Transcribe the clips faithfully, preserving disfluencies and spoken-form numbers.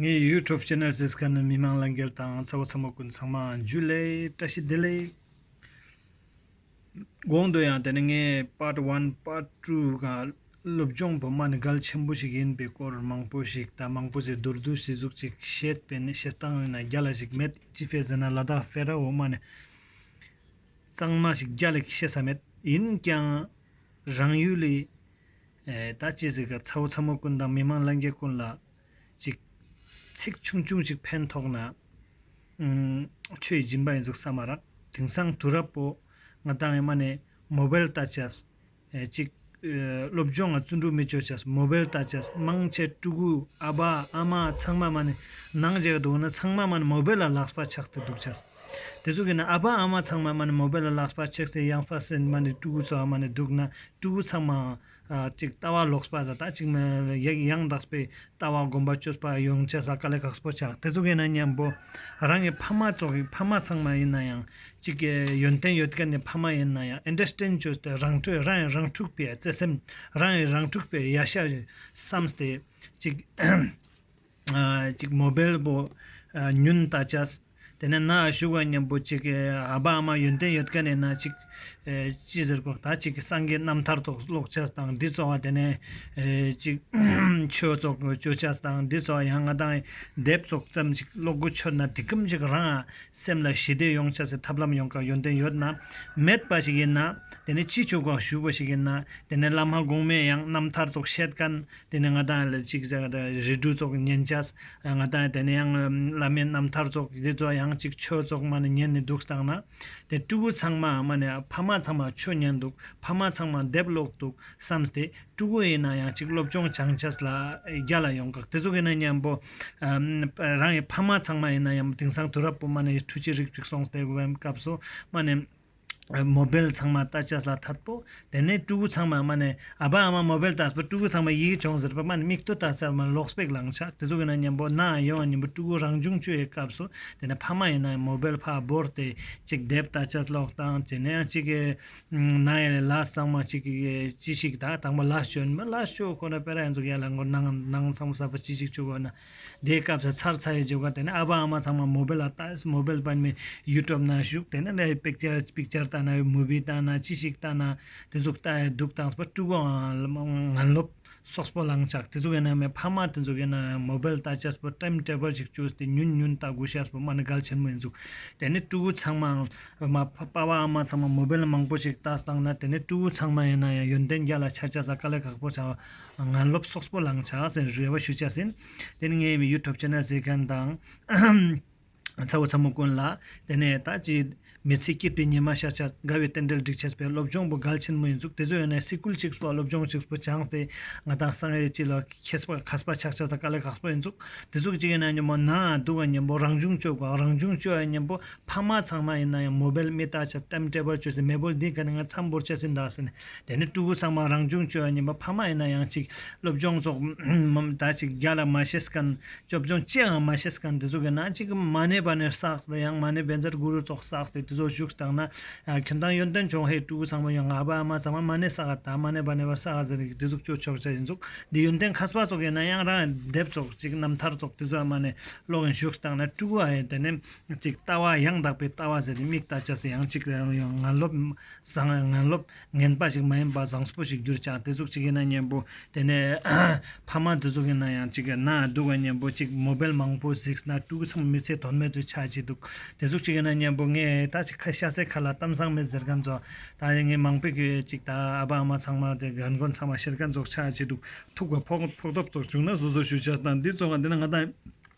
ངའི་YouTube channel གཟིགས་མཁན་མི་མང་ལྷན་རྒྱས་དང་ཚ་བོ་ཚ་མོ་ཀུན་ཚང་མ་འཇུ་ལེ་བཀྲ་ཤིས་བདེ་ལེགས། གོང་དུ་ཡང་དེ་ནས་ངས་part one part two ག་སློབ་སྦྱོང་པོ་མ་ནི་གལ་ཆེན་པོ་ཞིག་ཡིན་པའི་སྐོར་མང་པོ་ཞིག་དང་མང་པོ་ཞིག་མདོར་བསྡུས་ཞིག་ཟུག་ཅིག་བཤད་པས་ནི་བཤད་སྟངས་ཡིན་ན་རྒྱ་ལ་ཞིག་མེད་ཅི་ཕེ་ཟེར་ན་ལ་དྭགས་ཕེ་ར་འོ་མ་ནི་གཙང་མ་ཞིག་རྒྱ་ལ་བཤད་ས་མེད་ཡིན་ཀྱང་རང་ཡུལ་ལི་ད་ཅི་ཟིག་ག་ཚ་བོ་ཚ་མོ་ཀུན་དང་མི་མང་ལྷན་རྒྱས་ཀུན་ལ་ཅིག་ཚིག་ཆུང་ཆུང་ཞིག་ཕན་ཐོགས་ན་ཆོས་སྦྱིན་པ་ཡིན་ཟུག་ས་མ་རག་དེང་སང་དུས་རབས་པོ་ང་དང་ཡི་མ་ནས་མོ་བེལ་ལྟ་ཅས་ཅིག་སློབ་སྦྱོང་ང་བརྩོན་འགྲུས་མི་ཆོ་ཅས་མོ་བེལ་ལྟ་ཅས་མང་ཆེ་ཕྲུ་གུ་ཨ་ཕ་ཨ་མ་ཚང་མ་མ་ནས་ནང་རྒྱ་ག་འདུག་ན་ཚང་མ་མ་ནས་མོ་བེལ་ལ་ལག་པ་ཆགས་ཏེ་འདུག་ཅས། དེ་ཚོ་གི་ན་ཨ་ཕ་ཨ་མ་ཚང་མ་མ་ནི་མོ་བེལ་ལ་ལག་པ་ཆགས་ཏེ་ཡང་ཕ་སེན་མ་ནི་ཕྲུ་གུ་ཚོ་མ་ནི་འདུག་ན་ཕྲུ་གུ་ཚང་མ་ཅིག་ལྟ་བ་ལོག་པ་དང་ད་ཅིག་ཡང་དག་པའི་ལྟ་བ་སྒོམ་པ་སྤྱོད་པ་ཡོང་ཆེ་ས་དཀའ་ལས་ཁག་པོ་ཆགས། དེ་ཚོ་གི་ན་མཉམ་པོ་རང་གི་ཕ་མ་ཚོ་གི་ཕ་མ་ཚང་མ་ཡིན་ན་ཡང་ཅིག་ཡོན་ཏན་ཡོད་མཁན་ནི་ཕ་མ་ཡིན་ན་ཡང་ཨན་ཌར་སི་ཊེན་ཌ་བཅོས་ཏེ་རང་འཁྲུག་རང་ཡང་རང་འཁྲུག་པའི་བརྩེ་སེམས་རང་ཡང་རང་འཁྲུག་པའི་ཡ་ཤ་བསམས་ཏེ་ཅིག་ཅིག་མོ་བེལ་པོ་ཉུན་ལྟ་ཅས། དེ་ནས་ན་ཞུ་བ་མཉམ་པོ་ཅིག་ཨ་ཕ་ཨ་མ་ཡོན་ཏན་ཡོད་མཁན་ཡིན་ན་ཅིག་ཅི་ཟེར་གོ་ད་ཅིག་སངས་རྒྱས་རྣམ་ཐར་ཚོགས་ཀློག་ཅས་དང་འདི་ཚོ་བ་དེ་ནས་ཅིག་ཆོས་ཚོགས་བཅོ་ཅས་དང་འདི་ཚོ་ཡང་ང་དང་དེབ་ཚོགས་ཙམ་ཅིག་ཀློག་གོ་ཆོད་ན་དེ་གམ་ཅིག་རང་སེམས་ལ་ཞི་བདེ་ཡོང་ཅས་སི་ཐབས་ལམ་ཡོང་ག་ཡོན་ཏན་ཡོད་ན་མེད་པ་ཞིག་ཡིན་ན་དེ་ནས་ཅི་ཆོས་གོ་ཞུ་བ་ཞིག་ཡིན་ན་དེ་ནས་བླ་མ་གོང་མས་ཡང་རྣམ་ཐར་ཚོགས་བཤད་མཁན། དེ་ནས་ང་དང་ལ་ཅིག་ཟེར་ག་ད་རི་ཌུ་ཚོགས་ཉན་ཅས། ང་དང་དེ་ནས་ཡང་བླ་མའི་རྣམ་ཐར་ཚོགས་འདི་ཚོ་ཡང་ཅིག་ཆོས་ཚོགས་མ་ནས་ཉན་ནས་འདུག་བཏང་ན། དེ་ཕྲུ་གུ་ཚང་མ་མ་ནས་ཕ་མ་ཚང་མ་ཆོས་ཉན་འདུག་ཕ་མ་ཚང་མ་དེབ་ཀློག་འདུག་བསམས་ཏེ་ཕྲུ་གུ་ཡིན་ན་ཡང་ཅིག་སློབ་སྦྱོང་སྦྱང་ཅས་ལ་རྒྱ་ལ་ཡོང་གག་དེ་ཚོ་གི་ན་མཉམ་པོ་རང་གི་ཕ་མ་ཚང་མ་ཡིན་ན་ཡང་དེང་སང་དུས་རབས་པོ་མ་ནས་འཕྲུལ་ཆས་རིགས་ཅིག་སོང་སྟེ་སྐབས་སུ་མ་ནས། མོ་བེལ་ཚང་མ་ལྟ་ཅས་ལ་ཐད་པོ། དེ་ནས་ཕྲུ་གུ་ཚང་མ་མ་ནས་ཨ་ཕ་ཨ་མ་མོ་བེལ་ལྟ་ས་པ་ཕྲུ་གུ་ཚང་མ་ཡིད་ཆུང་ཟེར་པ་མ་ནས་མིག་ཏོ་ལྟ་ས་མ་ལོག་སྤེག་ལངས་ཆགས་དེ་ཚོ་གི་ན་མཉམ་པོ་ན་ཡོང་མཉམ་པོ་ཕྲུ་གུ་རང་བྱུང་བཅོས་ཡི་སྐབས་སུ་དེ་ནས་ཕ་མ་ཡིན་ན་མོ་བེལ་ཕ་བོར་ཏེ་ཅིག་དེབ་ལྟ་ཅས་ལོག་དང་དེ་ནས་ཡང་ཅིག་གི་ན་ཡ་ལ་ལ་ཚང་མ་ཅིག་གི་ཅི་ཞིག་ད་དང་པོ་ལ་ཤོན་མ་ལ་ཤོ་ཁོ་ན་པེ་ར་ཡང་ཚོ་ཡ་ལ་མགོ་ནང་ནང་ཚང་མ་ས་པ་ཅི་ཞིག་བཅུག་གོ་ན། དེའི་སྐབས་སུ་ཚར་ཚར་ཡི་བརྗོད་ག་དེ་ནས་ཨ་ཕ་ཨ་མ་ཚང་མ་མོ་བེལ་ལ་ལྟ་མོ་བེལ་པ་ནི་ཡུ་ཊུབ་ན་བཞུགས་དེ་ནས་ལས་པིག་ཅར་པིག་ཅར་ལྟ་ན་མུ་བི་ལྟ་ན་ཅི་ཞིག་ལྟ་ན་དེ་ཟུག་ལྟ་ཡི་འདུག་དང་སྤ་ཕྲུ་གུའང་ངན་ལོབ་སོགས་པོ་ལངས་ཆགས་དེ་ཟུག་ཡིན་ན་མེད་ཕ་མ་དེ་ཟུག་ཡིན་ན་མོ་བེལ་ལྟ་ཅས་པོ་ཊེམ་ཊེ་བལ་ཞིག་བཅོས་ཏེ་ཉུན་ཉུན་ལྟ་དགོས་ཤས་པོ་མ་ནི་གལ་ཆེན་མོ་ཡིན་ཟུག་དེ་ནས་ཕྲུ་གུ་ཚང་མ་མ་ཕ་ཕ་བ་ཨ་མ་ཚང་མ་མོ་བེལ་མང་པོ་ཞིག་ལྟ་བཏང་ན་དེ་ནས་ཕྲུ་གུ་ཚང་མ་ཡིན་ན་ཡང་ཡོན་ཏན་རྒྱ་ལ་ཆ་ཆ་ས་དཀའ་ལས་ཁག་པོ་ཆགས། ངན་ལོབ་སོགས་པོ་ལངས་ཆགས་ཟེར་རེ་བ་ཞུ་ཆ་ཟིན། དེ་ནི་ངའི་མི་ཡུ་ཊུབ་ཆེ་ནལ་གཟིགས་མཁན་དང་། ཚ་བོ་ཚ་མོ་ཀུན་ལ། དེ་ནས་ད་ཅི། མི་ཚེ་སྐྱིད་པའི་ཉི་མ་ཤར་ཆ་དགའ་བའི་རྟེན་འབྲེལ་སྒྲིག་ཆས་པའི་སློབ་སྦྱོང་པོ་གལ་ཆེན་མོ་ཡིན་ཚུགས་དེ་ཚོ་ཡོད་ན་སི་ཀུལ་ཅིག་པོ་སློབ་སྦྱོང་ཅིག་པོ་སྦྱངས་ཏེ་ང་དང་སང་ཡེ་ཅི་ལ་མཁས་པ་མཁས་པ་ཆགས་ཆ་ས་དཀའ་ལས་ཁག་པོ་ཡིན་ཚུགས་དེ་ཚོ་གཅིག་ཡིན་ན་ཉིན་མོ་ན་འདུག་ག་ཉིན་པོ་རང་བྱུང་སྤྱོད་དགོས་རང་བྱུང་སྤྱོད་ཡ་ཉིན་པོ། ཕ་མ་ཚང་མ་ཡིན་ན་ཡང་མོ་བེལ་མི་ལྟ་ཆ་ཊེམ་ཊེ་བལ་བཅོས་ཏེ་མེ་བོལ་འདི་ག་ནས་ང་མཚམས་བོར་ཆ་ཟིན་ད་ཟིན། དེ་ནི་ཕྲུ་གུ་ཚང་མ་རང་བྱུང་བཅོས་ཡ་ཉིན་པ་ཕ་མ་ཡིན་ན་ཡང་ཅིག་སློབ་སྦྱོང་ཚོགས་ད་ཅིག་རྒྱ་ལ་མ་ཤེས་མཁན་སློབ་སྦྱོང་ཅི་ཡང་མ་ཤེས་མཁན་དེ་ཚོ་གི་ན་ཅིག་མ་ནེ་བ་ནེ་བསགས་ཏེ་ཡང་མ་ནེ་བེན་ཛར་གུ་རུ་ཚོགས་བསགས་ཏེ་དེ་ཚོ་བཞུགས་བཏང་ན་ཁྱོད་དང་ཡོན་ཏན་བྱུང་ཧེ་ཕྲུ་གུ་ཚང་མ་ཡང་ཨ་ཕ་ཨ་མ་ཚང་མ་མ་ནེ་བསགས་ད་མ་ནེ་བ་ནེ་བ་བསགས་ཟེར་ནས་དེ་ཚོ་བཅོས་ཆོག་ཆ་ཡིན་ཚུགས་འདི་ཡོན་ཏན་མཁས་པ་ཚོ་གི་ན་ཡང་རང་དེབ་ཚོགས་ཅིག་རྣམ་ཐར་ཚོགས་དེ་ཚོ་མ་ནེ་ཀློག་ཡིན་བཞུགས་བཏང་ན་ཕྲུ་གུ་ཨ་ཡེ་དེ་ནས། ཅིག་ལྟ་བ་ཡང་དག་པའི་ལྟ་བ་ཟེར་ཏེ་མིག་ལྟ་ཅེས་སུ་ཡང་ཅིག་ཡང་ངན་སློབ་བཟང་ངན་སློབ་ངན་པ་ཞིག་མ་ཡིན་པ་བཟང་པོ་ཞིག་གྱུར་ཀྱང་དེ་ཟུག་ཅིག་ཡིན་ན་སྙན་པོ་དེ་ནས་ཕ་མ་དེ་ཟུག་ཡིན་ན་ཡང་ཅིག་ན་སྡུག་ག་སྙན་པོ་ཅིག་མོ་བེལ་མང་པོ་གཟིགས་ན་ཕྲུ་གུ་ཚང་མི་ཚེ་དོན་མེད་དུ་ཆགས་ཀྱི་འདུག་དེ་ཟུག་ཅིག་ཡིན་ན་སྙན་པོ་ངས་ད་ཅིག་ཁ་ཤ་ཚའི་ཁ་ལ་གཏམ་བཟང་མེད་ཟེར་མཁན་ཚོ་ད་ཡིན་ངས་མང་པོ་གི་ཅིག་ད་ཨ་ཕ་ཨ་མ་ཚང་མ་དེ་རྒན་རྒོན་ཚང་མ་ཤེར་མཁན་ཚོ་ཆགས་ཀྱི་འདུག་ཐུག་པ་ཕོག་ཕོག་ཐབས་ཚོ་བྱུང་ན་སོ་སོ་ཞུ་ཆ་དང་འདི་ཚོ་ང་འདི་ན་ང་ད།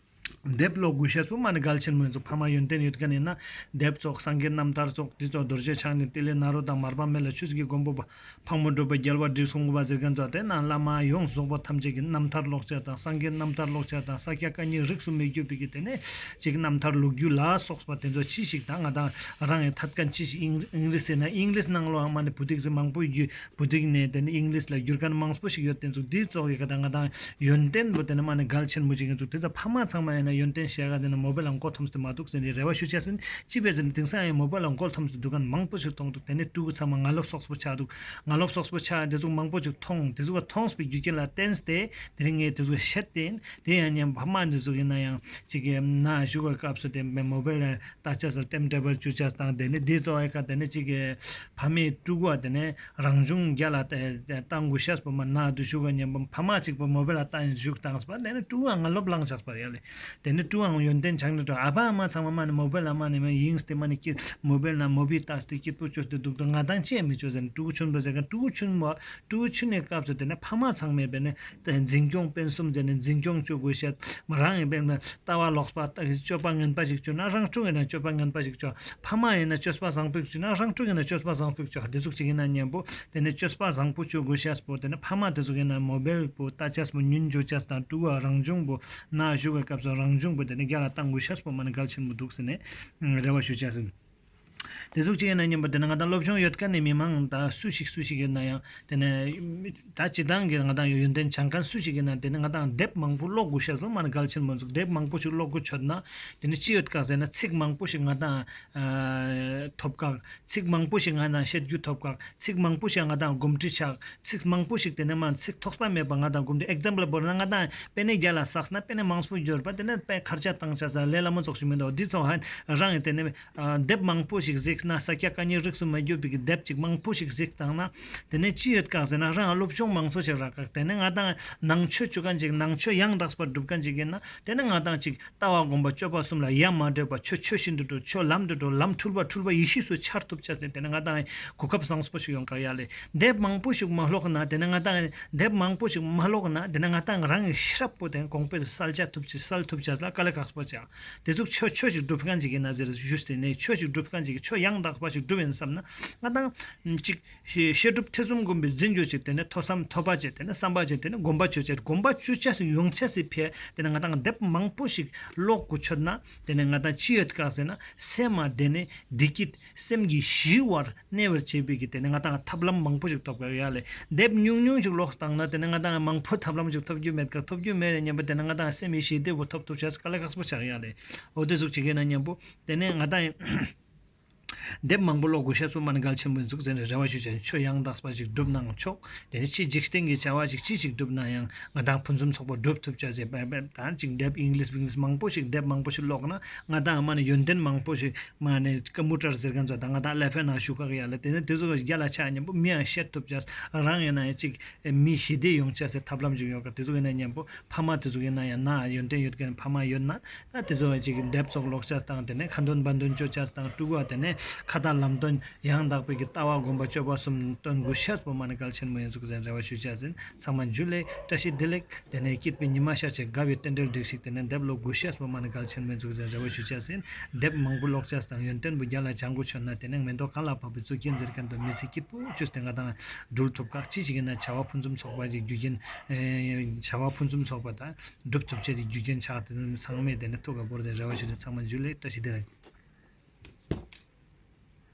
དེབ་ཀློག་དགོས་ཤེས་པོ་མ་ནི་གལ་ཆེན་མོ་ཡིན་ཚུགས་ཕ་མ་ཡོན་ཏན་ཡོད་མཁན་ཡིན་ན་དེབ་ཚོགས་སངས་རྒྱས་རྣམ་ཐར་ཚོགས་འདི་ཚོགས་རྡོ་རྗེ་འཆང་ནས་ཏི་ལི་ནཱ་རོ་དང་མར་པ་མེ་ལ་ཆོས་ཀྱི་མགོན་པོ་པ་ཕག་མོ་གྲུ་པ་རྒྱལ་བ་འབྲི་གུང་པ་ཟེར་མཁན་ཚོ་དེ་ན་བླ་མ་ཡོངས་རྫོགས་པ་ཐམས་ཅད་ཀྱི་རྣམ་ཐར་ཀློག་བྱ་དང་སངས་རྒྱས་རྣམ་ཐར་ཀློག་བྱ་དང་ས་སྐྱ་བཀའ་རྙིང་རིས་སུ་མི་བརྒྱུད་པའི་གི་དེ་ནས་ཅིག་རྣམ་ཐར་ལོ་རྒྱུས་ལ་སོགས་པ་དེ་ཚོ་ཅི་ཞིག་དང་ང་དང་རང་ཡི་ཐད་མཁན་ཅི་ཞིག་ཨིང་ཨིང་ལིཤ་ཟེར་ན་ཨིང་ལིཤ་ནང་ལོགས་མ་ནི་བུ་ཏིག་ཚོ་མང་པོ་བརྒྱུད། བུ་ཏིག་ནས་དེ་ནས་ཨིང་ལིཤ་ལ་བསྒྱུར་མཁན་མང་པོ་ཞིག་ཡོད་དེ་ཚོ་འདི་ཚོགས་ཡོད་ཀ་ད་ང་དང་ཡོན་ཏན་པོ་དེ་ནས་མ་ནས་གལ་ཆེན་པོ་ཞིག་ཡིན་ཚུགས་དེ་ཚོ་ཕ་མ་ཚང་མ་ཡིན་ན་ ཡོན་ཏན་བཤད་ག་དེ་ནི་མོ་བེལ་ལ་མགོ་འཐོམས་ཏེ་མ་འདུག་ཟེར་ནས་རེ་བ་ཞུ་བྱས་ཟིན། ཅི་བས་ཟེར་ན་དེང་སང་ཡང་མོ་བེལ་ལ་མགོ་འཐོམས་ཏེ་འདུག་མཁན་མང་པོ་ཞིག་མཐོང་འདུག་དེ་ནས་ཕྲུ་གུ་ཚང་མ་ང་ལོབས་སོགས་པོ་ཆགས་འདུག་ང་ལོབས་སོགས་པོ་ཆགས་དེ་ཚོ་མང་པོ་ཞིག་མཐོང་། དེ་ཚོ་མཐོང་པའི་རྒྱུ་རྐྱེན་ལ་བརྟེན་ཏེ་དེ་རིང་ངས་དེ་ཚོ་བཤད་དེ་དེ་ཡང་ཉན་པ་མ་འདི་ཚོ་ཡིན་ན་ཡང་ཅིག་གི་ན་བཞུགས་པའི་སྐབས་སུ་དེ་མོ་བེལ་ལ་ལྟ་ཆས་སུ་ལྟེམ་འབྲེལ་བར་བཅུག་ཆས་དང་དེ་ནི་དེ་གཙོ་བའི་ཁ་དེ་ནི་ཅིག་གི་ཕ་མའི་ཕྲུ་གུ་བ་དེ་ནི་རང་བྱུང་རྒྱ་ལ་བཏང་དགོས་ཤེས་པོ་མ་ན་དུ་བཞུགས་པ་ཉན་པ་ཕ་མ་གཅིག་པོ་མོ་བེལ་ལ་བཏང་བཞུགས་བཏང་སོང་པ་དེ་ནི་ཕྲུ་གུ་བ་ང་ལོབས་ལངས་ཆགས་པ་རེད་ལེ། དེ་ནི་ཕྲུ་གུའང་ཡོན་ཏན་ཆགས་ནི་འགྲོ། ཨ་ཕ་ཨ་མ་ཚང་མ་མ་ནི་མོ་བེལ་ལ་མ་ནི་མ་ཡིན་སྟེ་མ་ནི་སྐྱིད་མོ་བེལ་ན་མོ་བི་ལྟ་སྟེ་སྐྱིད་པོ་བཅོས་ཏེ་འདུག་དུ་ང་དང་ཅི་ཡང་མི་བཅོས་ཟེར་ནི་ཕྲུ་གུ་ཆུན་པོ་ཟེར་ག་ཕྲུ་གུ་ཆུན་མོ་ཕྲུ་གུ་ཆུན་ནི་སྐབས་སུ་དེ་ནི་ཕ་མ་ཚང་མས་བས་ནི་འཛིན་སྐྱོང་སྤེལ་གསུམ་ཟེར་ནི་འཛིན་སྐྱོང་བཅོ་དགོས་ཤེས་མ་རང་ཡིན་པས་ན། ལྟ་བ་ལོག་པ་ལྟ་སྤྱོད་པ་ངན་པ་ཞིག་བཅོས་ན་རང་ཕྲུག་ཡིན་ན་སྤྱོད་པ་ངན་པ་ཞིག་བཅོས། ཕ་མ་ཡིན་ན་སྤྱོད་པ་བཟང་པོ་ཞིག་བཅོས་ན་རང་ཕྲུག་ཡིན་ན་སྤྱོད་པ་བཟང་པོ་ཞིག་བཅོས། དེ་ཚོ་གཅིག་ཡིན་ན་མཉམ་པོ་དེ་ནི་སྤྱོད་པ་བཟང་པོ་བཅོ་དགོས་ཤེས་པོ་དེ་ནི་ཕ་མ་དེ་ཚོ་ཡིན་ན་མོ་བེལ་པོ་ལྟ་ཆས་པོ་ཉུན་འཇོག་ཆས་དང་ཕྲུ་གུ་རང་བྱུང་པོ་ན་བཞུགས་པའི་སྐབས་སུ་རང་བྱུང་པོ་དེ་ནི་རྒྱ་ལ་བཏང་དགོས་ཤེས་པོ་མ་ནི་གལ་ཆེན་པོ་འདུག་ཟེར་ནས་རེ་བ་ཞུ་ཆས་ཟིན། དེ་ཚོ་གཅིག་ཡིན་ན་མཉམ་པོ་དེ་ནི་ང་དང་སློབ་སྦྱོང་ཡོད་མཁན་ནི་མི་མང་དང་སུ་ཞིག་སུ་ཞིག་ཡོད་ན་ཡང་དེ་ནི་ད་སྤྱི་བཏང་གི་ང་དང་ཡོན་ཏན་ཆགས་མཁན་སུ་ཞིག་ཡིན་ན་དེ་ནི་ང་དང་དེབ་མང་པོ་ཀློག་དགོས་ཤེས་པོ་མ་ནི་གལ་ཆེན་པོ་འདུག་དེབ་མང་པོ་ཞིག་ཀློག་དགོས་ཆོད་ན་དེ་ནི་ཅི་ཡོད་ག་ཟེར་ན་ཚིག་མང་པོ་ཞིག་ང་དང་ཨ་ཐོབ་ཀག་ཚིག་མང་པོ་ཞིག་ང་དང་བཤད་རྒྱུ་ཐོབ་ཀག་ཚིག་མང་པོ་ཞིག་ང་དང་གོམས་འདྲིས་ཆགས། ཚིག་མང་པོ་ཞིག་དེ་ནས་མ་ཚིག་ཐོགས་པ་མེད་པ་ང་དང་གོམས་འདྲིས། ཨེག་ཛམ་པལ་བོར་ན་ང་དང་པེ་ནེ་རྒྱ་ལ་བསགས་ན་པེ་ནེ་མང་པོ་འབྱོར་པ་དེ་ནས་པེ་ཁར་ཆ་བཏང་ཆ་ས་ལས་སླ་མོ་ཙོགས་ཞིག་མི་འདུག་འདི་ཚོ་ཧན་རང་གི་དེ་ནས་ཨ་དེབ་མང་པོ་ཞིག་གཟིགས་ན་ས་སྐྱ་ཀ་ཉེ་རིགས་སུ་མ་གྱུར་པའི་གི་དེབ་ཅིག་མང་པོ་ཞིག་གཟིགས་བཏང་ན་དེ་ནས་ཅི་ཡོད་ག་ཟེར་ན་རང་སློབ་སྦྱོང་མང་པོ་ཞིག་རག་ག་དེ་ནས་ང་དང་ནང་ཆོས་བཅུ་མཁན་ཅིག་ནང་ཆོས་ཡང་དག་པར་སྒྲུབ་མཁན་ཅིག་ཡིན་ན་དེ་ནས་ང་དང་ཅིག་ལྟ་བ་སྒོམ་པ་སྤྱོད་པ་གསུམ་ལ་ཡ་མ་བྲལ་བ་ཆོས་ཆོས་བཞིན་དུ་འགྲོ། ཆོས་ལམ་དུ་འགྲོ། ལམ་འཁྲུལ་པ་འཁྲུལ་པ་ཡེ་ཤེས་སུ་འཆར་ཐུབ་ཆ་ཟེར་དེ་ནི་ང་དང་གོ་སྐབས་བཟང་པོ་ཞིག་ཡོང་ག་ཡ་ལེ། དེབ་མང་པོ་ཞིག་མ་ཀློག་ན་དེ་ནི་ང་དང་དེབ་མང་པོ་ཞིག་མ་ཀློག་ན་དེ་ནི་ང་དང་རང་གི་ཤེས་རབ་པོ་དེ་གོང་འཕེལ་གསལ་ཆ་ཐུབ་ཆ་གསལ་ཐུབ་ཆ་ལ་དཀའ་ལས་ཁག་པོ་ཆགས། དེ་ཚོ་ཆོས་ཆོས་ཞིག་སྒྲུབ་མཁན་ཅིག་ཡིན་ན་ཟེར་ཞུས་ཏེ་ནས་ཆོས་ཞིག་སྒྲུབ་མཁན་ཅིག་ཆོས་ཡང་དག་པ་ཞིག་སྒྲུབ་ཡིན་བསམ་ན་ང་དང་ཅིག་བཤད་སྒྲུབ་ཐེ་ཚོམ་སྒོམ་པའི་འཛིན་རྒྱུ་ཅིག་དེ་ནས་ཐོས་བསམ་ཐོས་པ་བྱས་དེ་ནས་བསམ་པ་བྱས་དེ་ནས་སྒོམ་པ་བྱས་བྱས་སྒོམ་པ་བྱས་བྱས་སུ་ཡོང་བྱས་སུ་ཕེ་དེ་ནས་ང་དང་དེབ་མང་པོ་ཞིག་ཀློག་དགོས་ཆོད་ན་དེ་ནས་ང་དང་ཅི་ཡོད་ག་ཟེར་ན་སེམས་མ་དེ་ནས་བདེ་སྐྱིད་སེམས་ཀྱི་ཞི་བར་གནས་པར་བྱེད་པའི་གི་དེ་ནས་ང་དང་ཐབས་ལམ་མང་པོ་ཞིག་ཐོབ་ག་ཡ་ལེ། དེབ་ཉུང་ཉུང་ཞིག་ཀློག་བཏང་ན་དེ་ནས་ང་དང་མང་པོ་ཐབས་ལམ་ཞིག་ཐོབ་རྒྱུ་མེད་ག་ཐོབ་རྒྱུ་མེད་ལ་ཉན་པ་དེ་ནས་ང་དང་སེམས་ཀྱི་ཞི་བདེ་བོ་ཐོབ་ཐུབ་བྱས་སུ་དཀའ་ལས་ཁག་པོ་ཆགས་ཡ་ལེ། འོ་དེ་ཟུག་བྱེད་མཁན་ན་མཉམ་པོ་དེ་ནས་ང་དང་དེབ་མང་པོ་ཀློག་དགོས་ཤེས་པོ་མ་ནི་གལ་ཆེན་པོ་འཛུགས་ཟེར་ནས་རེ་བ་ཞུ་བྱས་ཆོས་ཡང་དག་པ་ཞིག་སྒྲུབ་གནང་ཆོག་དེ་ནས་ཕྱི་འཇིག་རྟེན་གྱི་བྱ་བ་ཞིག་ཅི་ཞིག་སྒྲུབ་ན་ཡང་ང་དང་ཕུན་སུམ་ཚོགས་པ་སྒྲུབ་ཐུབ་བྱ་ཟེར་བས་བས་ད་ཅིག་དེབ་ཨིང་ལིཤ་ཝིང་ལིཤ་མང་པོ་ཞིག་དེབ་མང་པོ་ཞིག་ཀློག་ན་ང་དང་མ་ནི་ཡོན་ཏན་མང་པོ་ཞིག་མ་ནི་ཀ་མུ་ཊར་ཟེར་མཁན་ཚོ་དང་ང་དང་ཀླད་པའི་ནང་ཞུགས་ག་གི་ཡ་ལེ། དེ་ནས་དེ་ཚོ་རྒྱ་ལ་ཆ་མཉམ་པོ་མི་ཡང་བཤད་ཐུབ་བྱ་རང་ཡིན་ན་ཡང་ཅིག་མི་ཞི་བདེ་ཡོང་བྱ་ཟེར་ཐབས་ལམ་ཞིག་ཡོད་ག་དེ་ཚོ་ཡིན་ན་མཉམ་པོ་ཕ་མ་དེ་ཚོ་ཡིན་ན་ཡང་ན་ཡོན་ཏན་ཡོད་མཁན་ཕ་མ་ཡོད་ན། ད་དེ་ཚོ་ཅིག་དེབ་ཚོགས་ཀློག་ཆས་དང་དེ་ནས་ཁ་འདོན་བ་འདོན་བཅོ་ཆས་དང་ཕྲུ་གུ་དེ་ནས་ཁ་ཏ་ལམ་སྟོན་ཡང་དག་པའི་གི་ལྟ་བ་སྒོམ་པ་སྤྱོད་པ་གསུམ་སྟོན་དགོས་ཤེས་པོ་མ་ནི་གལ་ཆེན་མོ་ཡིན་ཟུག་ཟེར་རེ་བ་ཞུ་ཆས་ཟིན། ཚང་མ་འཇུ་ལེ་བཀྲ་ཤིས་བདེ་ལེགས། དེ་ནས་སྐྱིད་པའི་ཉི་མ་ཤར་ཆེད་དགའ་བའི་རྟེན་འབྲེལ་སྒྲིག་ཞིག་དེ་ནས་དེབ་ཀློག་དགོས་ཤེས་པོ་མ་ནི་གལ་ཆེན་མོ་ཡིན་ཟུག་ཟེར་རེ་བ་ཞུ་ཆས་ཟིན། དེབ་མང་པོ་ཀློག་ཆས་དང་ཡོན་ཏན་པོ་རྒྱ་ལ་སྦྱང་དགོས་ཆོད་ན་དེ་ནས་མེ་ཏོག་གང་ལ་ཕོག་པའི་གཙུག་རྒྱན་ཟེར་མཁན་དང་མི་ཚེ་སྐྱིད་པོ་བཅོས་ཏེ་ང་དང་འགྲུལ་ཐུབ་ཁག་ཅི་ཞིག་ཡིན་ན་བྱ་བ་ཕུན་སུམ་ཚོགས་པ་ཞིག་རྒྱུ་རྐྱེན་བྱ་བ་ཕུན་སུམ་ཚོགས་པ་དང་། སྒྲུབ་ཐུབ་ཆེད་དུ་རྒྱུ་རྐྱེན་ཆགས་ཏེ་ཚང་མས་དེ་ནས་ཐུགས་ཁ་བོར་ཏེ་རེ་བ་ཞུ་རེ། ཚང་མ་འཇུ་ལེ་བཀྲ་ཤིས་བདེ་ལེགས།